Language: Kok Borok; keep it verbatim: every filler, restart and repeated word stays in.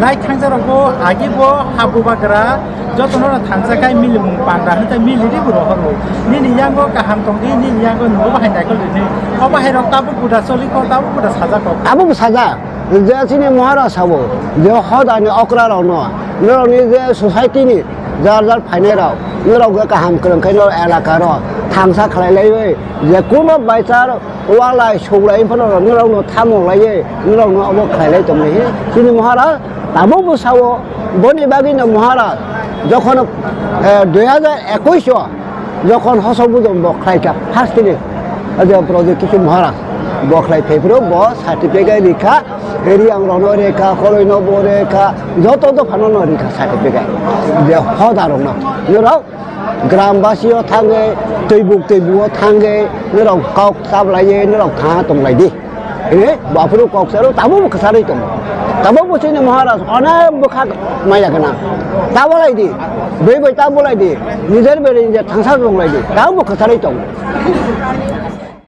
Hai thangsa rok bo agi bo ha bubagra joto no thangsa kai milimung panda hwnkhe mili ri bo rohor bo. Nini yango kaham tong di, nini yango nugo bahai naikol rini. O bahai rok tabuk buda choli kho, tabuk buda saja kho. Tabuk saja. Je chini Maharaj sabo, je hodani okra rok no, norok ni je society ni jar jar phainai rok, norok je kaham kwrwng khe norok elaka rok thangsa khlai laiwi, je kuno by chance walai suglai phano norok no thamung laiwi, norok no obo khlai lai tong lai. Chini Maharaj tabuk bo sao, boni bagwi no Maharaj jokhon, eh, dui hajar ekush o Jokhon hosok bujong bo khlai kha, first tini, aja project kisu Maharaj, bo khlai phai phuru bo certificate rikha, Riang rokno rikha, Koloi no bo rikha, joto dophano no rikha certificate. Je hoda rokno, norok gram basi o thangwi, twi buk twi bu o thangwi, norok kok chap lai, norok tha tong lai di. Eh, baphuru kok saro, tabo bo kwcharwi tongo. Tabo bo chini Maharaj, onek bwkha maya gana. Tabo lai di, bwrwi bai tabo lai di, nijer bwrwi nijer thangsa rong lai di, tabo bo kwcharwi tongo.